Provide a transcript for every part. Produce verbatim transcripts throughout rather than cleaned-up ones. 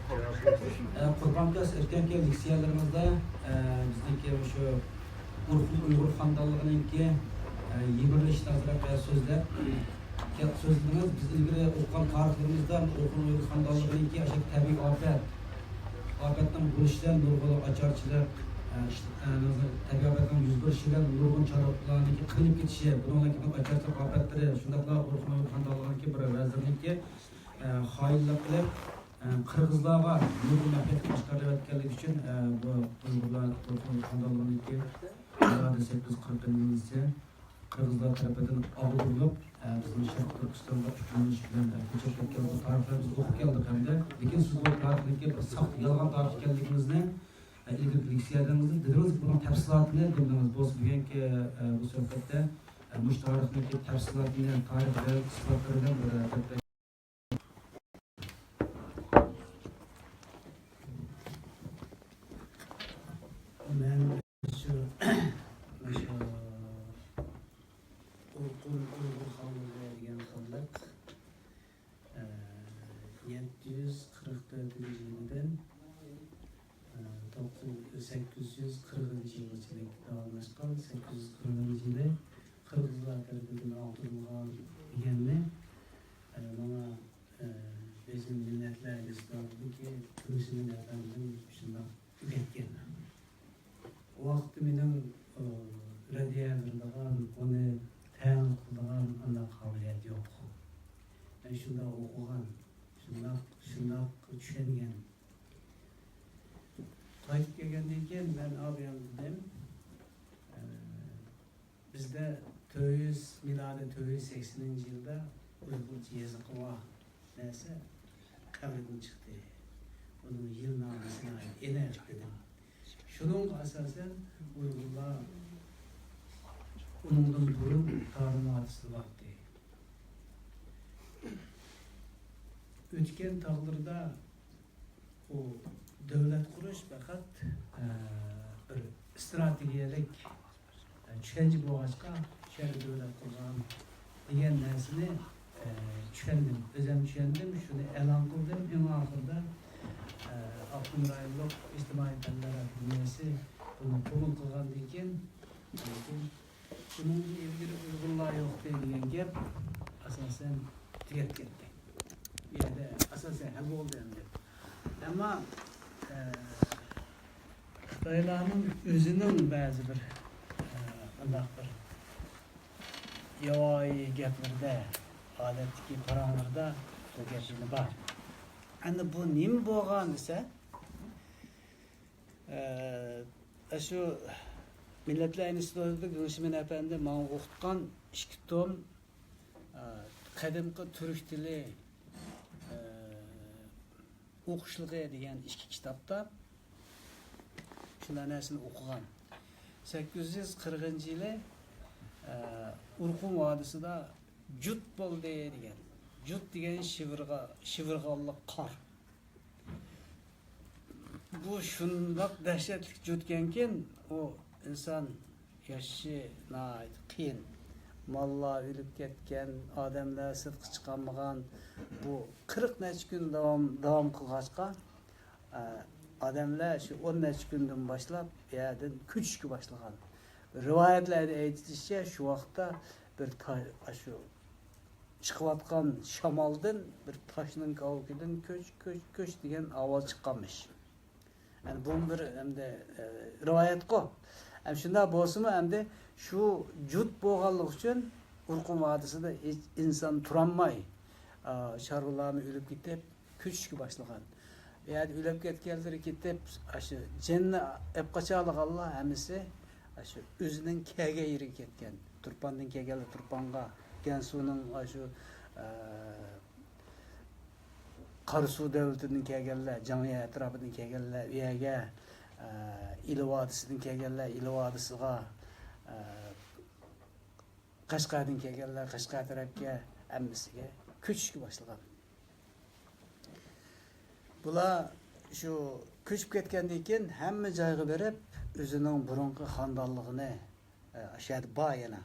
ئە، قۇربانقاسىم، ئۆتكەنكى لېكسىيەلىرىمىزدە، ئە، بىزنىڭكى مۇشۇ ئورخۇن ئۇيغۇر خانىدانلىقىنىڭكى، ئە، يىمىرىلىشىنى ئازراق، ئە، سۆزلەپ، سۆزلىدىڭىز. بىز ئىلگىرى ئوقۇغان تارىخلىرىمىزدا ئورخۇن ئۇيغۇر خانىدانلىقىنىڭكى ئاشۇ تەبىئىي ئاپەت، ئاپەتنىڭ بولۇشى بىلەن نۇرغۇنلىغان ئاچارچىلىق، ئە، ئىشت-، ئە، تەبىئىي ئاپەتنىڭ يۈز بېرىشى بىلەن نۇرغۇن چارۋىلارنىڭكى قىرىلىپ كېتىشى، بۇنىڭدىن كېيىن ئاچارچىلىق ئاپەتلىرى، شۇنداقلا ئورخۇن ئۇيغۇر خانىدانلىقىنىڭكى بىر ۋەزىرنىڭكى، ئە، خائىنلىق قىلىپ، ئە، قىرغىزلارغا نۇرغۇن مەخپىيەتنى ئاشكارىلاۋەتكەنلىكى ئۈچۈن، ئە، بۇ ئۇيغۇرلار، ئورخۇن ئۇيغۇر خانىدانلىقىنىڭكى ئىرادە سەككىز يۈز قىرىق يىلىسى قىرغىزلار تەرىپىدىن ئاغدۇرۇلۇپ، ئە، بىزنىڭ شەرقىي تۈركىستاندا ئۇچۇرلىنىش بىلەن، ئە، كۆچۈپ كەتكەن بۇ تارىخلارنى بىز ئوقۇپ كەلدۇق ھەمدە، لېكىن سىز بۇ تارىخنىڭكى بىر ساختا، يالغان تارىخ ئىكەنلىكىمىزنى، ئە، ئىلگىرىكى لېكسىيەلىرىڭىزدە دېدىڭىز، بۇنىڭ تەپسىلاتىنى دېمىدىڭىز. بولسا بۈگۈنكى، ئە، بۇ سۆھبەتتە، ئە، مۇشۇ تارىخنىڭكى تەپسىلاتىنى، تارىخ بىلەن ئىسپاتلىرى بىلەن بىر، ئە، مەن شۇ، مۇشۇ ئورخۇن ئۇيغۇر خانلىقى دېگەن خانلىق، ئە، يەتتە يۈز قىرىق تۆتىنچى يىلىدىن، ئە، توققۇز، سەككىز يۈز قىرىقىنچى يىلغىچىلىك داۋاملاشقان. سەككىز يۈز قىرىقىنچى يىلى قىرغىزلار تەرىپىدىن ئاغدۇرۇلغان دېگەننى، ئە، ماڭا، ئە، بىزنىڭ مىللەتلەر ئىنستىتۇتىدىكى تۇرسۇن ئەپەندىم شۇنداق ئۆگەتكەن. ئۇ ۋاقىتتا مېنىڭ، ئۇ، رەددىيە بېرىدىغان، ئۇنى تەنقىد قىلىدىغان ئانداق قابىلىيەت يوق. مەن شۇنداق ئوقۇغان، شۇنداق، شۇنداق چۈشەنگەن. قايتىپ كەلگەندىن كېيىن مەن ئابىيان دېدىم. ئە، بىزدە تۆت يۈز، مىلادىي تۆت يۈز سەكسىنىنچى يىلدا ئۇيغۇرچە يېزىقى بار نەرسە قەبرىدىن چىقتى. بۇنىڭ يىلنامىسى ناھايىتى ئېنىق دېدىم. شۇنىڭغا ئاساسەن ئۇيغۇرلار ئۇنىڭدىن بۇرۇن تارىم ھادىسىدە بارتتى. ئۆتكەن تاغلىرىدا ئۇ دۆلەت قۇرۇش پەقەت، ئە، بىر ئىستراتېگىيەلىك، ئە، چۈشەنچە بولغاچقا، شۇ يەردە دۆلەت قۇرغان دېگەن نەرسىنى، ئە، چۈشەندىم. ئۆزۈم چۈشەندىم، شۇنى ئېلان قىلدىم. ئەڭ ئاخىرىدا، ئە، ئاپتونوم رايونلۇق ئىجتىمائىي پەنلەر ئاكادېمىيەسى بۇنى قوبۇل قىلغاندىن كېيىن، لېكىن شۇنىڭدىن ئىلگىرى ئۇيغۇرلار يوقتى دېگەن گەپ ئاساسەن تۈگەپ كەتتى. بۇ يەردە ئاساسەن ھەل بولدى ئەمدى. ئەمما، ئە، خىتايلارنىڭ ئۆزىنىڭ بەزى بىر، ئە، مۇنداق بىر ياۋايى گەپلىرىدە، ئادەتتىكى پاراڭلىرىدا بۇ گەپ يەنە بار. ئەمدى بۇ نېمە بولغان دېسە، ئە، ئە، شۇ مىللەتلەر ئىنستىتۇتىدا گېڭشىمىن ئەپەندى ماڭا ئوقۇتقان ئىككى توم، ئە، قەدىمكى تۈرك تىلى، ئە، ئوقۇشلۇقى دېگەن ئىككى كىتابتا شۇنداق نەرسىنى ئوقۇغان. سەككىز يۈز قىرىقىنچى يىلى، ئە، ئورخۇن ۋادىسىدا جۇت بولدى دېگەن. جۇت دېگەن شىۋىرغا-، شىۋىرغانلىق قار. بۇ شۇنداق دەھشەتلىك جۇتكەنكىن، ئۇ ئىنسان ياشىشى ناھايىتى قىيىن. ماللار ئۆلۈپ كەتكەن، ئادەملەر سىرتقا چىقالمىغان. بۇ قىرىق نەچچە كۈن داۋام، داۋام قىلغاچقا، ئە، ئادەملەر شۇ ئون نەچچە كۈندىن باشلاپ يەردىن كۆچۈشكە باشلىغان. رىۋايەتلەردە ئېيتىلىشىچە، شۇ ۋاقىتتا بىر تا-، ئاشۇ چىقىۋاتقان شامالدىن بىر تاشنىڭ كاۋىكىدىن «كۆچ، كۆچ، كۆچ» دېگەن ئاۋاز چىققانمىش. يەنى بۇمۇ بىر ئەمدى، ئە، رىۋايەتقۇ. ئەم، شۇنداق بولسىمۇ، ئەمدى شۇ جۇت بولغانلىقى ئۈچۈن ئورخۇن ۋادىسىدا ھېچ ئىنسان تۇرالماي، ئا، چارۋىلارمۇ ئۆلۈپ كېتىپ، كۆچۈشكە باشلىغان. ئۇ يەردە ئۆلۈپ كەتكەنلىرى كېتىپ، ئاشۇ جېنىنى ئېلىپ قاچالىغانلار ھەممىسى ئاشۇ ئۆزىنىڭ كەلگەن يېرىگە كەتكەن. تۇرپاندىن كەلگەنلەر تۇرپانغا، گەنسۇنىڭ ئاشۇ، ئە، قاراسۇ دۆلىتىدىن كەلگەنلەر، جاڭيە ئەتراپىدىن كەلگەنلەر ئۇ يەرگە، ئە، ئىلى ۋادىسىدىن كەلگەنلەر ئىلى ۋادىسىغا، ئە، قەشقەردىن كەلگەنلەر قەشقەر تەرەپكە، ھەممىسىگە كۆچۈشكە باشلىغان. بۇلار شۇ كۆچۈپ كەتكەندىن كېيىن ھەممە جايغا بېرىپ، ئۆزىنىڭ بۇرۇنقى خانىدانلىقىنى، ئە، ئاشۇ يەردە بار يەنە.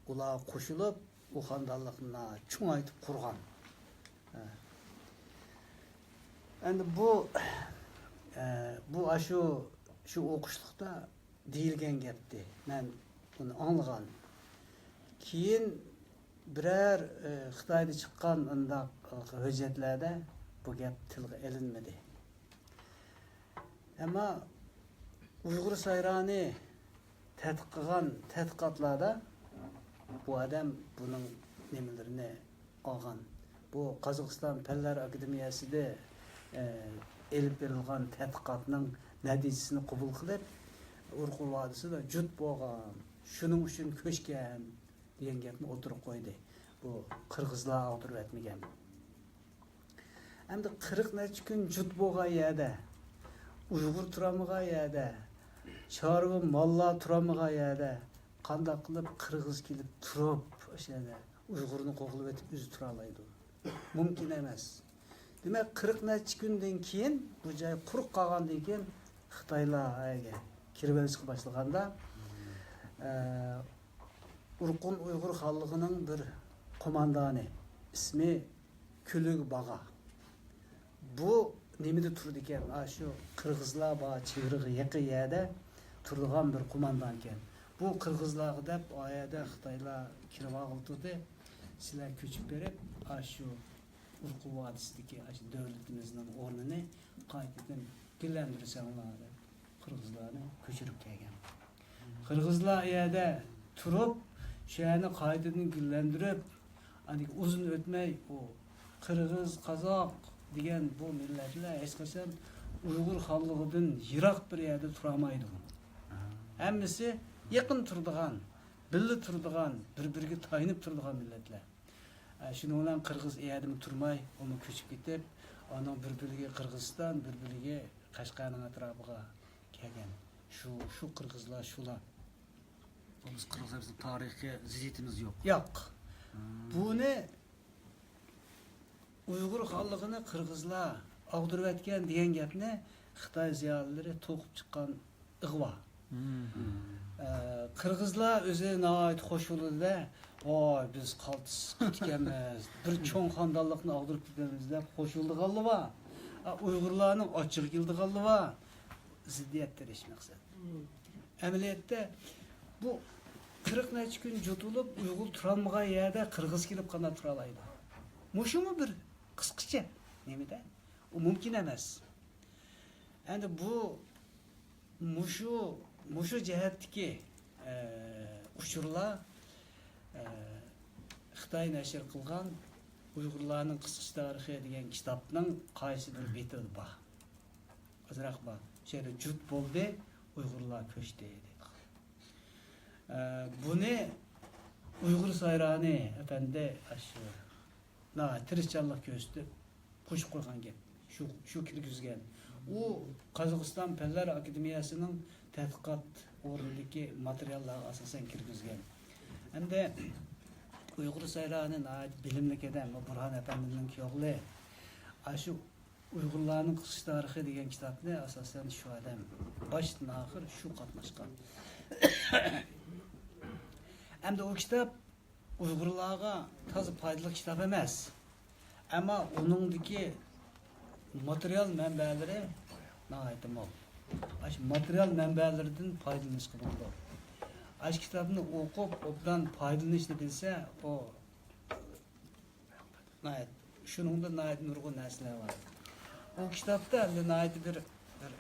ئۇلار قوشۇلۇپ، ئۇ خانىدانلىقنى چوڭايتىپ قۇرغان. ئە. ئەمدى بۇ، ئە، بۇ ئاشۇ، شۇ ئوقۇشلۇقتا دېيىلگەن گەپتى. مەن بۇنى ئاڭلىغان. كېيىن بىرەر، ئە، خىتايدا چىققان ئۇنداق ھۆججەتلەردە بۇ گەپ تىلغا ئېلىنمىدى. ئەمما ئۇيغۇر سايرانى تەتقىق قىلغان تەتقىقاتلاردا بۇ ئادەم بۇنىڭ نېمىلىرىنى ئالغان. بۇ قازاقىستان پەنلەر ئاكادېمىيەسىدە، ئە، ئېلىپ بېرىلغان تەتقىقاتنىڭ نەتىجىسىنى قوبۇل قىلىپ، ئۇرقۇ ۋادىسىدا جۇت بولغان، شۇنىڭ ئۈچۈن كۆچكەن دېگەن گەپنى ئوتتۇرىغا قويدى. بۇ قىرغىزلار ئاغدۇرۇۋەتمىگەن. ئەمدى قىرىق نەچچە كۈن جۇت بولغان يەردە، ئۇيغۇر تۇرالمىغان يەردە، چارۋا ماللار تۇرالمىغان يەردە قانداق قىلىپ قىرغىز كېلىپ تۇرۇپ، ئاشۇ يەردە ئۇيغۇرنى قوغلىۋېتىپ ئۆزى تۇرالايدۇ؟ مۇمكىن ئەمەس. دېمەك، قىرىق نەچچە كۈندىن كېيىن، بۇ جاي قۇرۇق قالغاندىن كېيىن، خىتايلار ئەگە كىرىۋېلىشقا باشلىغاندا، ئە، ئورخۇن ئۇيغۇر خانلىقىنىڭ بىر قوماندانى، ئىسمى كۈلۈگ باغا. بۇ نېمىدە تۇرىدىكەن؟ ئاشۇ قىرغىزلار بار چېگرىغا يېقىن يەردە تۇرىدىغان بىر قوماندانكەن. بۇ قىرغىزلارغا دەپ ئايەدە خىتايلار كىرىۋالغىلى تۇردى. سىلەر كۆچۈپ بېرىپ، ئاشۇ ئورخۇ ۋادىسىدىكى ئاشۇ دۆلىتىمىزنىڭ ئورنىنى قايتىدىن گۈللەندۈرسەڭلار دەپ قىرغىزلارنى كۆچۈرۈپ كەلگەن. قىرغىزلار ئۇ يەردە تۇرۇپ، شۇ يەرنى قايتىدىن گۈللەندۈرۈپ، ئاندىن ئۇزۇن ئۆتمەي ئۇ قىرغىز، قازاق دېگەن بۇ مىللەتلەر ھېچقاچان ئۇيغۇر خانلىقىدىن يىراق بىر يەردە تۇرالمايدىغان. ھەممىسى يېقىن تۇرىدىغان، بىللە تۇرىدىغان، بىر-بىرىگە تايىنىپ تۇرىدىغان مىللەتلەر. ئە، شۇنىڭ بىلەن قىرغىز ئۇ يەردىمۇ تۇرماي، ئۇمۇ كۆچۈپ كېتىپ، ئانىڭ بىر بۆلىكى قىرغىزىستان، بىر بۆلىكى قەشقەرنىڭ ئەتراپىغا كەلگەن. شۇ، شۇ قىرغىزلار شۇلار. بىز قىرغىزلار، بىزنىڭ تارىخىي زىددىيىتىمىز يوق. ياق. بۇنى ئۇيغۇر خانلىقىنى قىرغىزلار ئاغدۇرۇۋەتكەن دېگەن گەپنى خىتاي زىيالىيلىرى توقۇپ چىققان ئىغۋا. ئە، قىرغىزلار ئۆزى ناھايىتى خوش بولدى-دە، ۋاي، بىز قالتىس قۇت ئىكەنمىز، بىر چوڭ خاندانلىقنى ئاغدۇرۇپ كېتىمىز دەپ خوش بولىدىغانلىرى بار. ئا، ئۇيغۇرلارنىڭ ئاچچىقى كېلىدىغانلىرى بار. زىددىيەتتە ھېچ مەقسەت. ئەمەلىيەتتە بۇ قىرىق نەچچە كۈن جۇت بولۇپ، ئۇيغۇر تۇرالمىغان يەردە قىرغىز كېلىپ قانداق تۇرالايدۇ؟ مۇشۇمۇ بىر قىسقىچە نېمىدە؟ ئۇ مۇمكىن ئەمەس. ئەمدى بۇ، مۇشۇ، مۇشۇ جەھەتتىكى، ئە، ئۇچۇرلار، ئە، خىتاي نەشر قىلغان ئۇيغۇرلارنىڭ قىسقىچە تارىخى دېگەن كىتابنىڭ قايسىدۇر بېتىدە بار. ئازراق بار. شۇ يەردە جۇت بولدى، ئۇيغۇرلار كۆچتى دەيدۇ. ئە، بۇنى ئۇيغۇر سايرانى ئەپەندى ئاشۇ ناھايىتى تىرىشچانلىق كۆرسىتىپ قوشۇپ قويغان گەپ. شۇ، شۇ كىرگۈزگەن. ئۇ قازاقىستان پەنلەر ئاكادېمىيەسىنىڭ تەتقىقات ئورنىدىكى ماتېرىياللارغا ئاساسەن كىرگۈزگەن. ھەمدە ئۇيغۇر سايرانى ناھايىتى بىلىملىك ئادەم، بۇ بۇرھان ئەپەندىمنىڭ ئوغلى. ئاشۇ ئۇيغۇرلارنىڭ قىسقىچە تارىخى دېگەن كىتابنى ئاساسەن شۇ ئادەم باشتىن ئاخىر شۇ قاتناشقان. ئەمدى ئۇ كىتاب ئۇيغۇرلارغا تازا پايدىلىق كىتاب ئەمەس. ئەمما ئۇنىڭدىكى ماتېرىيال مەنبەلىرى ناھايىتى مول. ئاشۇ ماتېرىيال مەنبەلىرىدىن پايدىلىنىشقا بولىدۇ. ئاشۇ كىتابنى ئوقۇپ، ئوبدان پايدىلىنىشنى بىلسە، ئۇ ناھايىتى، شۇنىڭدا ناھايىتى نۇرغۇن نەرسىلەر بار. ئۇ كىتابتا ئەمدى ناھايىتى بىر، بىر،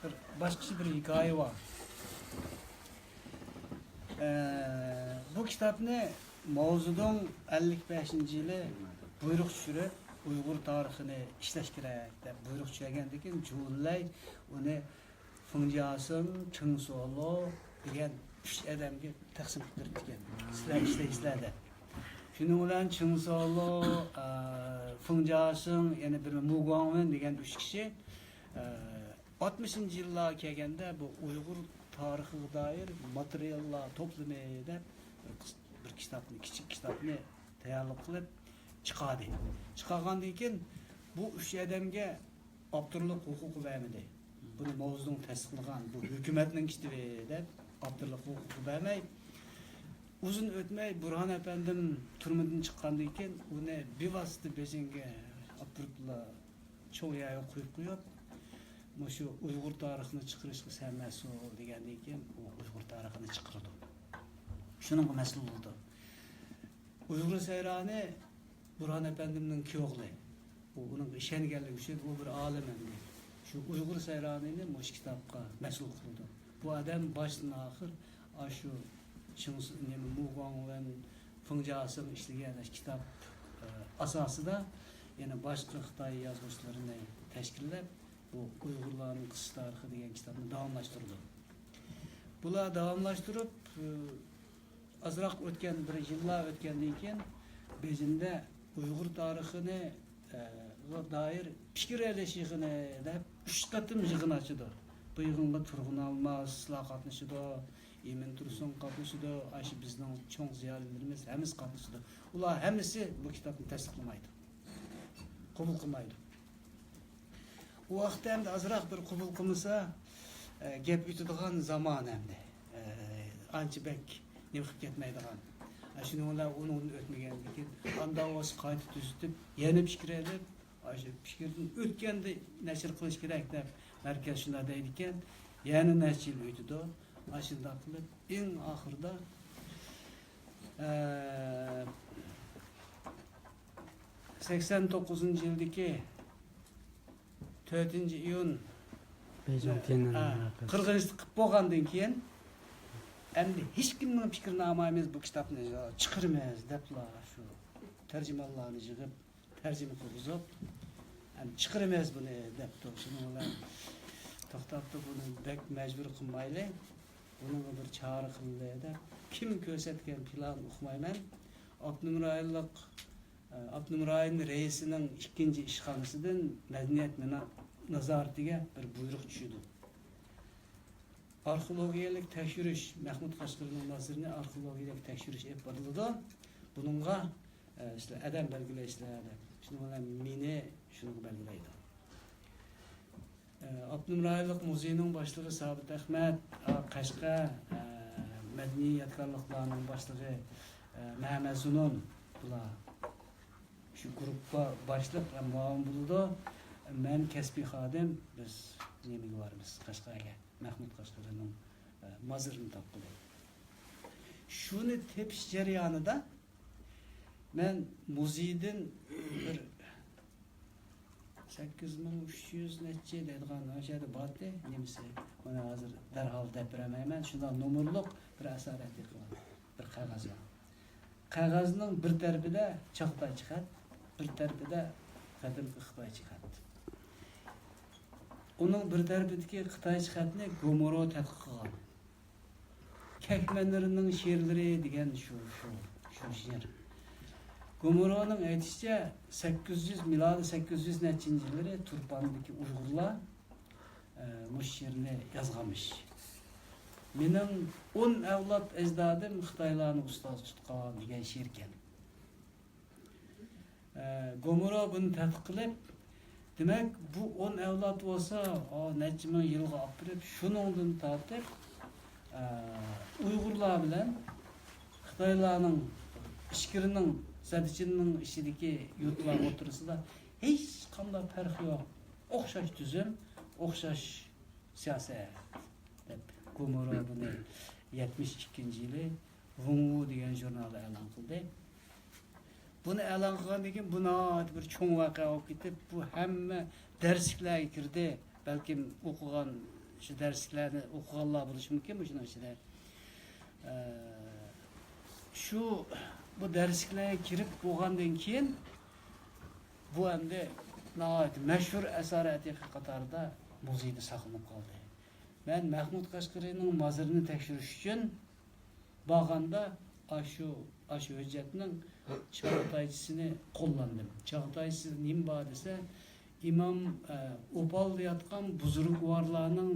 بىر باشقىچە بىر ھېكايە بار. ئە، بۇ كىتابنى ماۋزېدۇڭ ئەللىك بەشىنچى يىلى بۇيرۇق چۈشۈرۈپ، ئۇيغۇر تارىخىنى ئىشلەش كېرەك دەپ بۇيرۇق چۈشۈرگەندىن كېيىن، جۇ ئېنلەي ئۇنى فېڭ جياسىڭ، چېڭ سولو دېگەن ئۈچ ئادەمگە تەقسىم قىلىپ بېرىپتىكەن. سىلەر ئىشلەيسىلەر دەپ. شۇنىڭ بىلەن چېڭ سولو، ئا، فېڭ جياسىڭ، يەنە بىر مۇ گۇاڭۋېن دېگەن ئۈچ كىشى، ئا، ئاتمىشىنچى يىللارغا كەلگەندە بۇ ئۇيغۇر تارىخىغا دائىر ماتېرىياللار توپلىمى دەپ بىر قىس-، بىر كىتابنى، كىچىك كىتابنى تەييارلىق قىلىپ چىقاردى. چىقارغاندىن كېيىن بۇ ئۈچ ئادەمگە ئاپتورلۇق ھوقۇقى بەرمىدى. بۇنى ماۋزېدۇڭ تەستىقلىغان، بۇ ھۆكۈمەتنىڭ كىتابى دەپ ئاپتورلۇق ھوقۇقى بەرمەي، ئۇزۇن ئۆتمەي بۇرھان ئەپەندىم تۈرمىدىن چىققاندىن كېيىن ئۇنى بىۋاسىتە بېيجىڭگە ئاپىرىپلا چوڭ يەرگە قويۇپ قويۇپ، مۇشۇ ئۇيغۇر تارىخىنى چىقىرىشقا سەن مەسئۇل دېگەندىن كېيىن، ئۇ ئۇيغۇر تارىخىنى چىقىرىدۇ. شۇنىڭغا مەسئۇل بولىدۇ. ئۇيغۇر سەيرانى بۇرھان ئەپەندىمنىڭ كۈيئوغلى. ئۇ ئۇنىڭغا ئىشەنگەنلىكى ئۈچۈن ئۇ بىر ئالىم ئەمدى. شۇ ئۇيغۇر سەيرانىنى مۇشۇ كىتابقا مەسئۇل قىلىدۇ. بۇ ئادەم باشتىن ئاخىر ئاشۇ شىڭ-، نېمە، مۇ گۇاڭۋېن، فېڭ جياسىڭ ئىشلىگەن كىتاب، ئە، ئاساسىدا يەنە باشقا خىتاي يازغۇچىلىرىنى تەشكىللەپ، بۇ ئۇيغۇرلارنىڭ قىسسە تارىخى دېگەن كىتابنى داۋاملاشتۇرىدۇ. بۇلار داۋاملاشتۇرۇپ، ئە، ئازراق ئۆتكەن، بىر يىللار ئۆتكەندىن كېيىن، بېيجىڭدە ئۇيغۇر تارىخىنى، ئە، غا دائىر پىكىر ئېلىش يىغىنى دەپ ئۈچ قېتىم يىغىن ئاچىدۇ. بۇ يىغىنغا تۇرغۇن ئالماسلار قاتنىشىدۇ، ئىمىن تۇرسۇن قاتنىشىدۇ، ئاشۇ بىزنىڭ چوڭ زىيالىيلىرىمىز ھەممىسى قاتنىشىدۇ. ئۇلار ھەممىسى بۇ كىتابنى تەستىقلىمايدۇ، قوبۇل قىلمايدۇ. ئۇ ۋاقىتتا ئەمدى ئازراق بىر قوبۇل قىلمىسا، ئە، گەپ ئۆتىدىغان زامان ئەمدى. ئە، ئانچە بەك نېمە قىلىپ كەتمەيدىغان. ئە، شۇنىڭ بىلەن ئۇنىڭدىن ئۆتمىگەندىن كېيىن، ئانداق بولسا قايتا تۈزىتىپ، يەنە پىكىر ئېلىپ، ئاشۇ پىكىردىن ئۆتكەندە نەشر قىلىش كېرەك دەپ مەركەز شۇنداق دەيدىكەن. يەنە نەچچە يىل ئۆتىدۇ. ئاشۇنداق قىلىپ، ئەڭ ئاخىرىدا، ئە، سەكسەن توققۇزىنچى يىلدىكى تۆتىنچى ئىيۇن، بېيجىڭ تيەنئەنمېن ھە، ۋەقەسى. قىرغىنچىلىق قىلىپ بولغاندىن كېيىن، ئەمدى ھېچكىمنىڭ پىكرىنى ئالمايمىز، بۇ كىتابنى چىقىرىمىز دەپلا شۇ تەرجىمانلارنى يىغىپ، تەرجىمە قىلغۇزۇپ، ئەمدى چىقىرىمىز بۇنى دەپتۇ. شۇنىڭ بىلەن توختاپتۇ، بۇنى بەك مەجبۇر قىلمايلى، بۇنىڭغا بىر چارە قىلىلى دەپ، كىم كۆرسەتكەن پىلان ئۇقمايمەن. ئاپتونوم رايونلۇق ئاپتونوم رايون رەئىسىنىڭ ئىككىنچى ئىشخانىسىدىن مەدەنىيەت مىنا-، نازارىتىگە بىر بۇيرۇق چۈشىدۇ. ئارخېئولوگىيەلىك تەكشۈرۈش، مەخمۇت قەشقىرىنىڭ مازىرىنى ئارخېئولوگىيەلىك تەكشۈرۈش ئېلىپ بېرىلىدۇ. بۇنىڭغا، ئە، ئىشلار، ئادەم بەلگىلەيسىلەر دەپ. شۇنىڭ بىلەن مېنى شۇنىڭغا بەلگىلەيدۇ. ئاپتونوم رايونلۇق مۇزېينىڭ باشلىقى سابىت ئەخمەت، قەشقەر مەدەنىي يادىكارلىقلارنىڭ باشلىقى مەمەت زۇنۇن، بۇلار شۇ گۇرۇپپا باشلىق ھەم مۇئاۋىن بولىدۇ. مەن كەسپىي خادىم، بىز نېمىگە بارىمىز؟ قەشقەرگە، مەخمۇت قەشقىرىنىڭ مازىرىنى تاپقىلى. شۇنى تېپىش جەريانىدا مەن مۇزېيدىن بىر سەككىز مىڭ ئۈچ يۈز نەچچە دەيدىغان ئاشۇ يەردە بارتى نېمىسى. ئۇنى ھازىر دەرھال دەپ بېرەلمەيمەن. شۇنداق نومۇرلۇق بىر ئەسەر ئەتىقە بار. بىر قەغەز بار. قەغەزنىڭ بىر تەرىپىدە چاغاتايچە خەت، بىر تەرىپىدە قەدىمكى خىتايچە خەت. ئۇنىڭ بىر تەرىپىدىكى خىتايچە خەتنى گومورو تەتقىق قىلغان. كەكمەنرىنىڭ شېئىرلىرى دېگەن شۇ، شۇ، شۇ شېئىر. گومورونىڭ ئېيتىشىچە، سەككىز يۈز، مىلادىي سەككىز يۈز نەچچىنچى يىللىرى تۇرپاندىكى ئۇيغۇرلار، ئە، مۇشۇ شېئىرنى يازغانمىش. «مېنىڭ ئون ئەۋلاد ئەجدادىم خىتايلارنى ئۇستاز تۇتقان» دېگەن شېئىركەن. ئە، گومورو بۇنى تەتقىق قىلىپ، دېمەك، بۇ ئون ئەۋلاد بولسا، ئا، نەچچە مىڭ يىلغا ئاپىرىپ، شۇنىڭدىن تارتىپ، ئە، ئۇيغۇرلار بىلەن خىتايلارنىڭ، ئىچكىرىنىڭ، زەدىچىننىڭ ئىچىدىكى يۇرتلار ئوتتۇرىسىدا ھېچقانداق پەرق يوق. ئوخشاش تۈزۈم، ئوخشاش سىياسەت، دەپ گومورو بۇنى يەتمىش ئىككىنچى يىلى ۋۇڭۋۇ دېگەن ژۇرنالدا ئېلان قىلدى. بۇنى ئېلان قىلغاندىن كېيىن، بۇ ناھايىتى بىر چوڭ ۋەقە بولۇپ كېتىپ، بۇ ھەممە دەرسلىكلەرگە كىردى. بەلكىم ئوقۇغان، شۇ دەرسلىكلەرنى ئوقۇغانلار بولۇشى مۇمكىن مۇشۇنىڭ ئىچىدە. ئە، شۇ، بۇ دەرسلىكلەرگە كىرىپ بولغاندىن كېيىن، بۇ ئەمدى ناھايىتى مەشھۇر ئەسەر ئەتىقە قاتارىدا مۇزېيدا ساقلىنىپ قالدى. مەن مەخمۇت قەشقىرىنىڭ مازىرىنى تەكشۈرۈش ئۈچۈن بارغاندا، ئاشۇ، ئاشۇ ھۆججەتنىڭ چاغاتايچىسىنى قوللاندىم. چاغاتايچىسىدا نېمە بار دېسە، ئىمام، ئە، ئوپالدا ياتقان بۇزرۇگۋارلارنىڭ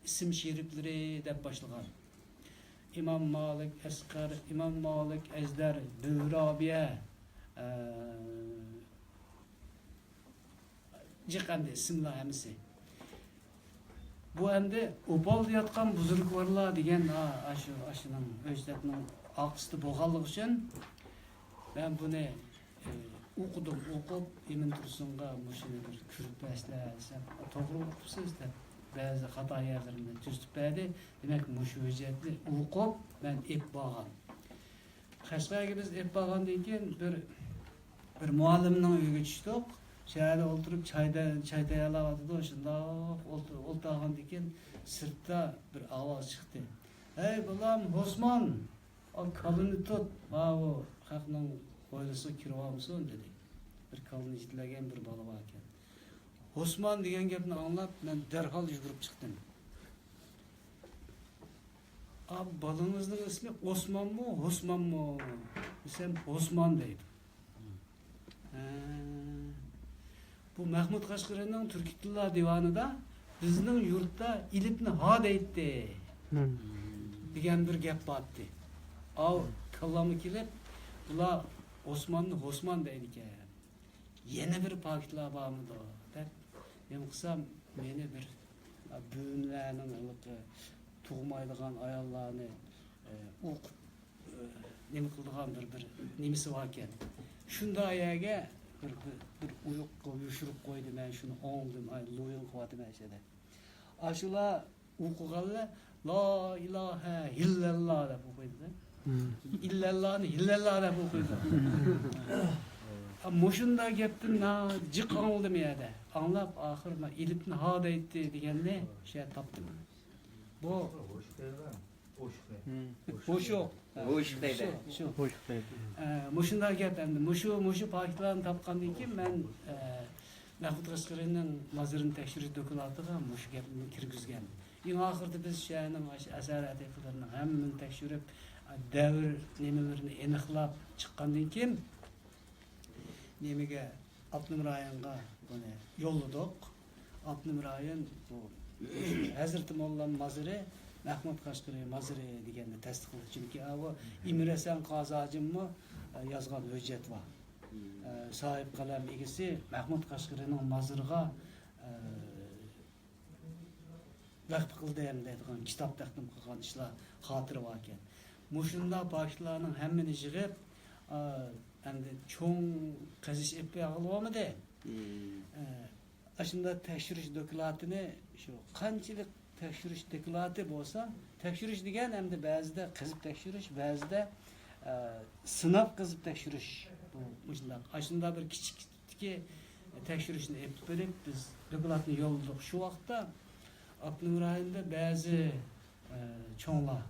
ئىسىم شېرىپلىرى دەپ باشلىغان. ئىمام مالىك ئەسقەر، ئىمام مالىك ئەجدەر، بۆھرابىيە، ئە، جىق ئەمدى ئىسىملار ھەممىسى. بۇ ئەمدى ئوپالدا ياتقان بۇزرۇگۋارلار دېگەن، ئا، ئاشۇ، ئاشۇنىڭ ھۆججەتنىڭ ئارقىسىدا بولغانلىقى ئۈچۈن مەن بۇنى، ئى، ئوقۇدۇم، ئوقۇپ، ئىمىن تۇرسۇنغا مۇشۇنى بىر كۆرۈپ بەرسىلە دېسەم، توغرا ئوقۇپسىز دەپ، بەزى خاتا يەرلىرىمنى تۈزىتىپ بەردى. دېمەك، مۇشۇ ھۆججەتنى ئوقۇپ، مەن ئېلىپ بارغان. قەشقەرگە بىز ئېلىپ بارغاندىن كېيىن، بىر، بىر مۇئەللىمنىڭ ئۆيىگە چۈشتۇق. شەھەردە ئولتۇرۇپ، چاي تە-، چاي تەييارلاۋاتىدۇ. شۇنداق ئولتۇر-، ئولتۇرغاندىن كېيىن، سىرتتا بىر ئاۋاز چىقتى. «ھەي، بالام، ھوسمان!» «ئا، كالىنى تۇت، ماۋۇ خەقنىڭ ھويلىسىغا كىرىۋالمىسۇن» دېدى. بىر كالىنى يېتىلەگەن بىر بالا باركەن. ھوسمان دېگەن گەپنى ئاڭلاپ، مەن دەرھال يۈگۈرۈپ چىقتىم. «ئا، بالىڭىزنىڭ ئىسمى ئوسمانمۇ، ھوسمانمۇ؟» دېسەم، «ھوسمان» دەيدۇ. ھە. بۇ مەھمۇد قەشقىرىنىڭ تۈركىي تىللار دىۋانىدا «بىزنىڭ يۇرتتا ئېلىپنى ھا دەيتتى» دېگەن بىر گەپ بارتتى. ئاۋۇ كاللامغا كېلىپ، بۇلار ئوسماننى ھوسمان دەيدىكەن. يەنە بىر پاكىتلار بارمىدۇ دەپ نېمە قىلسام، مېنى بىر بۆملەرنىڭ ھېلىقى تۇغمايدىغان ئاياللارنى، ئە، ئوقۇپ، ئە، نېمە قىلىدىغان بىر، بىر نېمىسى باركەن. شۇنداق يەرگە بىر، بىر، بىر ئويۇققا يوشۇرۇپ قويدى. مەن شۇنى ئاڭلىدىم، ئاي، لويۇن قىلىۋاتىمەن ئىچىدە. ئاشۇلار ئوقۇغانلار لا ئىلاھە ئىللەللا دەپ ئوقۇيدۇ. ئىللەللانى ھىللەللا دەپ ئوقۇيدۇ. مۇشۇنداق گەپتىن جىق ئاڭلىدىم يەردە. ئاڭلاپ، ئاخىر مەن ئېلىپنى ھا دەيتتى دېگەننى شۇ يەردە تاپتىم. بۇ ھوشۇق. ھوشۇق دەيدۇ. شۇ، شۇ. ھوشۇق دەيدۇ. ئە، مۇشۇنداق گەپ ئەمدى. مۇشۇ، مۇشۇ پاكىتلارنى تاپقاندىن كېيىن مەن، ئە، مەھمۇد قەشقىرىنىڭ مازىرىنى تەكشۈرۈش دوكلاتىغا مۇشۇ گەپنى كىرگۈزگەن. ئەڭ ئاخىرىدا بىز شۇ يەرنىڭ ئاشۇ ئەسەر ئەتىقىلىرىنىڭ ھەممىنى تەكشۈرۈپ، دەۋر نېمىلىرىنى ئېنىقلاپ چىققاندىن كېيىن، نېمىگە، ئاپتونوم رايونغا بۇنى يوللىدۇق. ئاپتونوم رايون بۇ ھەزرىتى موللا مازىرى، مەھمۇد قەشقىرى مازىرى دېگەننى تەستىقلىدى. چۈنكى ئاۋۇ ئىمىرھەسەن قازى ھاجىممۇ، ئە، يازغان ھۆججەت بار. ئە، ساھىب قەلەم ئىگىسى مەھمۇد قەشقىرىنىڭ مازىرىغا، ئە، ۋەقپە قىلدىم دەيدىغان كىتاب تەقدىم قىلغان ئىشلار خاتىرە باركەن. مۇشۇنداق پاكىتلارنىڭ ھەممىنى يىغىپ، ئا، ئەمدى چوڭ قېزىش ئېلىپ بولمىدى. ئە، ئاشۇنداق تەكشۈرۈش دوكلاتىنى، شۇ قانچىلىك تەكشۈرۈش دوكلاتى بولسا، تەكشۈرۈش دېگەن ئەمدى بەزىدە قېزىپ تەكشۈرۈش، بەزىدە، ئە، سىناپ قېزىپ تەكشۈرۈش. بۇ مۇشۇنداق. ئاشۇنداق بىر كىچىك تىكى تەكشۈرۈشنى ئېلىپ بېرىپ، بىز دوكلاتنى يوللىدۇق. شۇ ۋاقىتتا ئاپتونوم رايوندا بەزى، ئە، چوڭلار،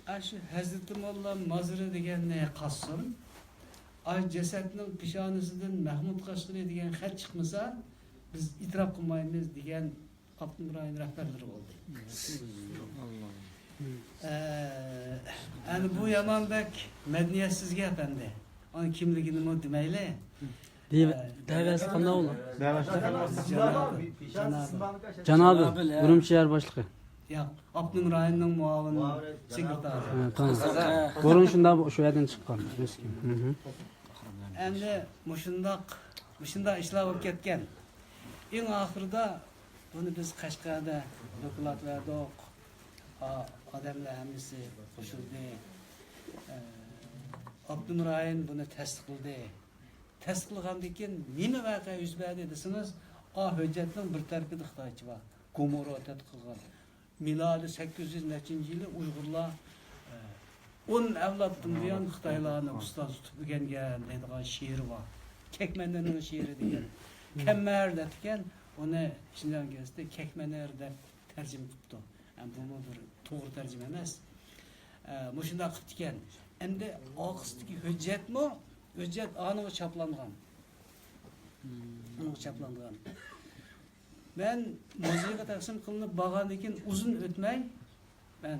ئاشۇ ھەزرىتى موللا مازىرى دېگەننى قازسۇن، ئاي جەسەتنىڭ پېشانىسىدىن مەھمۇد قەشقىرى دېگەن خەت چىقمىسا، بىز ئېتىراپ قىلمايمىز دېگەن ئاپتونوم رايون رەھبەرلىرى بولدى. ئە، ئەنە بۇ يامان بەك مەدەنىيەتسىز گەپ ئەمدى. ئۇنىڭ كىملىكىنىمۇ دېمەيلى. دەۋەسى قانداق بولدى؟ جانابىل، ئۈرۈمچى شەھەر باشلىقى. ياق، ئاپتونوم رايوننىڭ مۇئاۋىن سېكرېتارى. ھە، تامام. بۇرۇن شۇنداق شۇ يەردىن چىققان. ئەمدى مۇشۇنداق، مۇشۇنداق ئىشلار بولۇپ كەتكەن. ئەڭ ئاخىرىدا بۇنى بىز قەشقەردە دوكلات بەردۇق. ئا-، ئادەملەر ھەممىسى قوشۇلدى. ئە، ئاپتونوم رايون بۇنى تەستىقلىدى. تەستىقلىغاندىن كېيىن نېمە ۋەقە يۈز بەردى دېسىڭىز، ئا، ھۆججەتنىڭ بىر تەرىپىدە خىتايچە بار. گومۇرو تەتقىق قىلغان. مىلادى سەككىز يۈز نەچچىنچى يىلى ئۇيغۇرلار، ئە، ئون ئەۋلادتىن بۇيان خىتايلارنى ئۇستاز تۇتۇپ ئۆگەنگەن دەيدىغان شېئىرى بار. كەكمەنەرنىڭ شېئىرى دېگەن. كەممەر دەپتىكەن، ئۇنى شىنجاڭ گېزىتى كەكمەنەر دەپ تەرجىمە قىپتۇ. ھەم بۇمۇ بىر توغرا تەرجىمە ئەمەس. ئە، مۇشۇنداق قىپتىكەن. ئەمدى ئارقىسىدىكى ھۆججەتمۇ، ھۆججەت ئانىڭغا چاپلانغان. ئانىڭغا چاپلانغان. مەن مۇزېيغا تەقسىم قىلىنىپ بارغاندىن كېيىن ئۇزۇن ئۆتمەي، مەن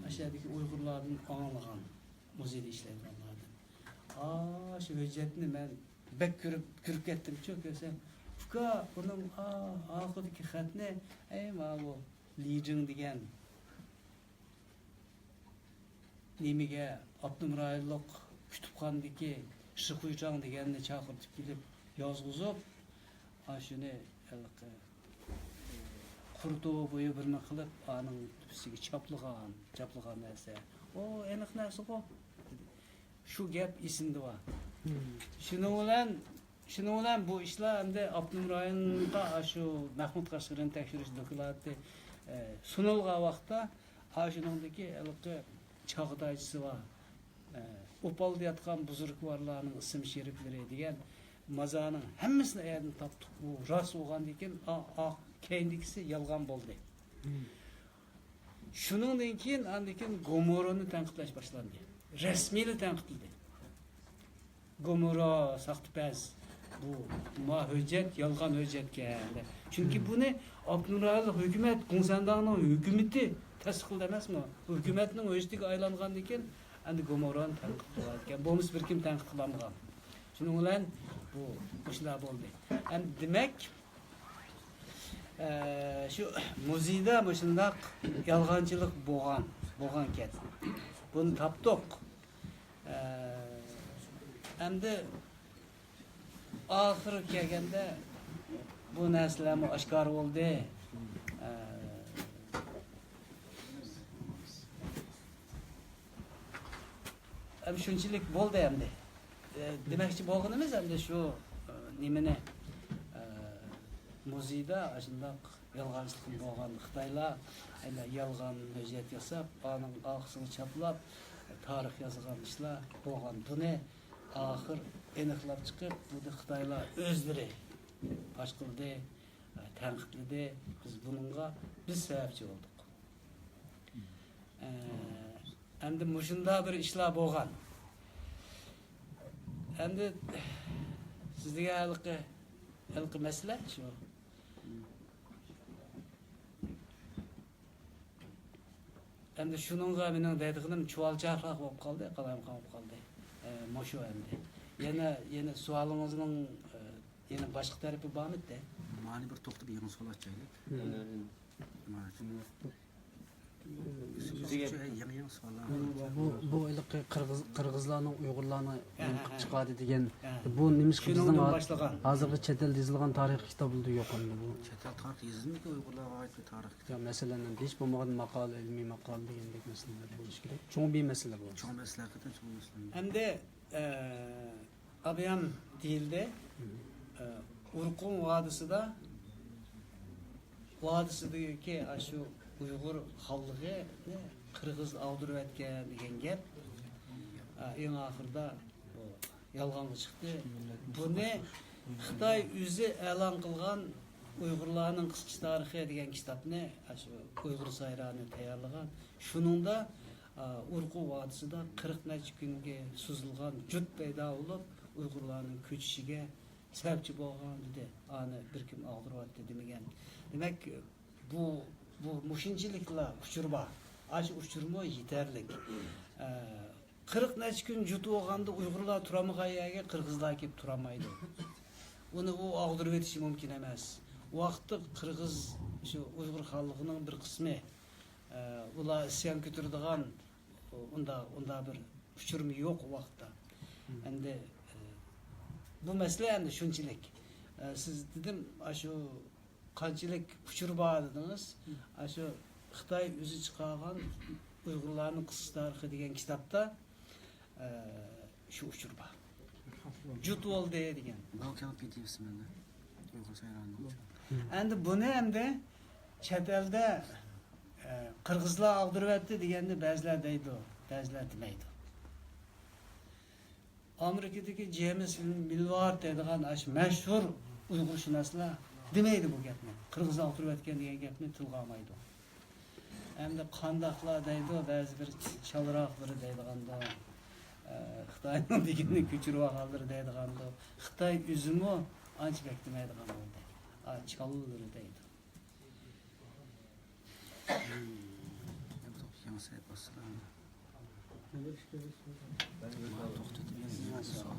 ئاشۇ يەردىكى ئۇيغۇرلاردىن ئاڭلىغان، مۇزېيدا ئىشلەيدىغانلاردىن. ئا، شۇ ھۆججەتنى مەن بەك كۆرۈپ، كۆرۈپ كەتتىمچۇ، كۆرسەم، ئۇكا، ئۇنىڭ، ئا، ئاخىرىدىكى خەتنى، ئەي، ماۋۇ لىجىڭ دېگەن نېمىگە، ئاپتونوم رايونلۇق كۇتۇپخانىدىكى شىخۇيچاڭ دېگەننى چاقىرتىپ كېلىپ يازغۇزۇپ، ئاشۇنى ھېلىقى قۇرۇتۇ بويى بىرنى قىلىپ، ئانىڭ تۈپىسىگە چاپلىغان، چاپلىغان نەرسە. ئۇ ئېنىق نەرسىغۇ. شۇ گەپ ئېسىمدە بار. شۇنىڭ بىلەن، شۇنىڭ بىلەن بۇ ئىشلار ئەمدى ئاپتونوم رايونغا شۇ مەھمۇد قەشقەرىنى تەكشۈرۈش دوكلاتى، ئە، سۇنۇلغان ۋاقىتتا، ئاشۇنىڭدىكى ھېلىقى چاغدايچىسى بار، ئە، ئوپالدا ياتقان بۇزرۇكۋارلارنىڭ ئىسىم شېرىپلىرى دېگەن مازارنىڭ ھەممىسىنى ئەيەردىن تاپتۇق. بۇ راست بولغاندىن كېيىن، ئا-، ئا-، كەينىدىكىسى يالغان بولدى. شۇنىڭدىن كېيىن، ئاندىن كېيىن گومورونى تەنقىدلەش باشلاندى. رەسمىيلا تەنقىدلىدى. گومورا، ساختىپەز، بۇ ما ھۆججەت، يالغان ھۆججەتكەن دەپ. چۈنكى بۇنى ئاپتونوم رايونلۇق ھۆكۈمەت، گۇڭسەنداڭنىڭ ھۆكۈمىتى تەستىقلىدى ئەمەسمۇ؟ ھۆكۈمەتنىڭ ھۆججىتىگە ئايلانغاندىن كېيىن، ئەمدى گومورانى تەنقىد قىلىۋاتىدىكەن. بولمىسا بىر كىم تەنقىد قىلالمىغان. شۇنىڭ بىلەن بۇ مۇشۇنداق بولدى. ئەمدى دېمەك، ئە، شۇ مۇزېيدا مۇشۇنداق يالغانچىلىق بولغان، بولغانكەن. بۇنى تاپتۇق. ئە، ئەمدى ئاخىرى كەلگەندە بۇ نەرسىلەرمۇ ئاشكارا بولدى. ئە، ئەمدى شۇنچىلىك بولدى ئەمدى. ئە، دېمەكچى بولغىنىمىز ئەمدى شۇ، ئە، نېمىنى، ئە، مۇزېيدا ئاشۇنداق يالغانچىلىق بولغان، خىتايلار ھەيلە يالغان ھۆججەت ياساپ، ئانىڭ ئارقىسىغا چاپلاپ، تارىخ يازغان ئىشلار بولغان. بۇنى ئاخىر ئېنىقلاپ چىقىپ، بۇنى خىتايلار ئۆزلىرى پاش قىلدى، تەنقىدلىدى. بىز بۇنىڭغا بىز سەۋەبچى بولدۇق. ئە، ئەمدى مۇشۇنداق بىر ئىشلار بولغان. ئەمدى سىز دېگەن ھېلىقى، ھېلىقى مەسىلە شۇ. ئەمدى شۇنىڭغا مېنىڭ دەيدىغىنىم چۇۋالچاقراق بولۇپ قالدى، قالايمىقان بولۇپ قالدى. ئە، مۇشۇ ئەمدى. يەنە، يەنە سوئالىڭىزنىڭ، ئە، يەنە باشقا تەرىپى بارمىدى؟ مانا بىر توختىتىپ يېڭى سوئال ئاچايلى. مانا شۇ. يېڭى، يېڭى سوئاللار. بۇ، بۇ ھېلىقى قىرغىز، قىرغىزلارنىڭ ئۇيغۇرلارنى ھە، نېمە ھە، قىلىپ ھە. چىقاردى دېگەن، ھە. بۇ نېمىشقا شۇنىڭدىن بىزنىڭ ھا-، باشلىغان. ھازىرغىچە چەت ئەلدە يېزىلغان تارىخ كىتابلىرىدا يوق ئەمدى بۇ. چەت ئەل تارىخى يېزىلمىدىكى ئۇيغۇرلارغا ئائىت بىر تارىخ كىتاب. يا، مەسىلەن، ھېچ بولمىغاندا ماقالە، ئىلمىي ماقالە دېگەندەك مەسىلىلەر بولۇشى كېرەك. چوڭ بىر مەسىلە بۇ. چوڭ مەسىلە، ھەقىقەتەن چوڭ مەسىلە. ئەمدى، ئە، ئابىيام دېيىلدى. ئە، ئورخۇن ۋادىسىدا، ۋادىسىدىكى ئاشۇ ئۇيغۇر خانلىقىنى قىرغىز ئاغدۇرۇۋەتكەن دېگەن گەپ، ئە، ئەڭ ئاخىرىدا بۇ يالغانغا چىقتى. بۇنى خىتاي ئۆزى ئېلان قىلغان ئۇيغۇرلارنىڭ قىسقىچە تارىخى دېگەن كىتابنى، ئاشۇ ئۇيغۇر سايرانى تەييارلىغان. شۇنىڭدا، ئا، ئورخۇن ۋادىسىدا قىرىق نەچچە كۈنگە سوزۇلغان جۇت پەيدا بولۇپ، ئۇيغۇرلارنىڭ كۆچۈشىگە سەۋەبچى بولغان دېدى. ئانى بىر كىم ئاغدۇرۇۋەتتى دېمىگەن. دېمەك، بۇ، بۇ مۇشۇنچىلىكلا ئۇچۇر بار. ئاشۇ ئۇچۇرمۇ يېتەرلىك. ئە، قىرىق نەچچە كۈن جۇت بولغاندا ئۇيغۇرلار تۇرالمىغان يەرگە قىرغىزلار كېلىپ تۇرالمايدۇ. ئۇنى ئۇ ئاغدۇرۇۋېتىشى مۇمكىن ئەمەس. ئۇ ۋاقىتتا قىرغىز شۇ ئۇيغۇر خانلىقىنىڭ بىر قىسمى، ئە، ئۇلار ئىسيان كۆتۈرىدىغان ئۇندا، ئۇندا بىر ئۇچۇرمۇ يوق ئۇ ۋاقىتتا. ئەمدى، ئە، بۇ مەسىلە ئەمدى شۇنچىلىك. ئە، سىز دېدىم، ئاشۇ قانچىلىك ئۇچۇر بار دېدىڭىز. ئاشۇ خىتاي ئۆزى چىقارغان ئۇيغۇرلارنىڭ قىسقا تارىخى دېگەن كىتابتا، ئە، شۇ ئۇچۇر بار. جۇت بولدى دېگەن. بۇ كىتاب پى دى ئېف مەندە. ئۇيغۇر سايرانىنىڭ ئۇچۇرى. ئەمدى بۇنى ئەمدى چەت ئەلدە، ئە، قىرغىزلار ئاغدۇرۇۋەتتى دېگەننى بەزىلەر دەيدۇ، بەزىلەر دېمەيدۇ. ئامېرىكىدىكى جېيمىس مىلۋارد دەيدىغان ئاشۇ مەشھۇر ئۇيغۇرشۇناسلار دېمەيدۇ بۇ گەپنى. قىرغىز ئاغدۇرۇۋەتكەن دېگەن گەپنى تىلغا ئالمايدۇ. ئەمدى قانداقلار دەيدۇ، بەزى بىر چالراقلىرى دەيدىغاندۇ، ئە، خىتاينىڭ دېگىنىنى كۆچۈرۈۋالغانلىرى دەيدىغاندۇ. خىتاي ئۆزىمۇ ئانچە بەك دېمەيدىغان بولدى. ئا، چاللىرى دەيدۇ. يېڭى سەھىپە ئاچسىلا. توختىتىپ يېڭى سوئال.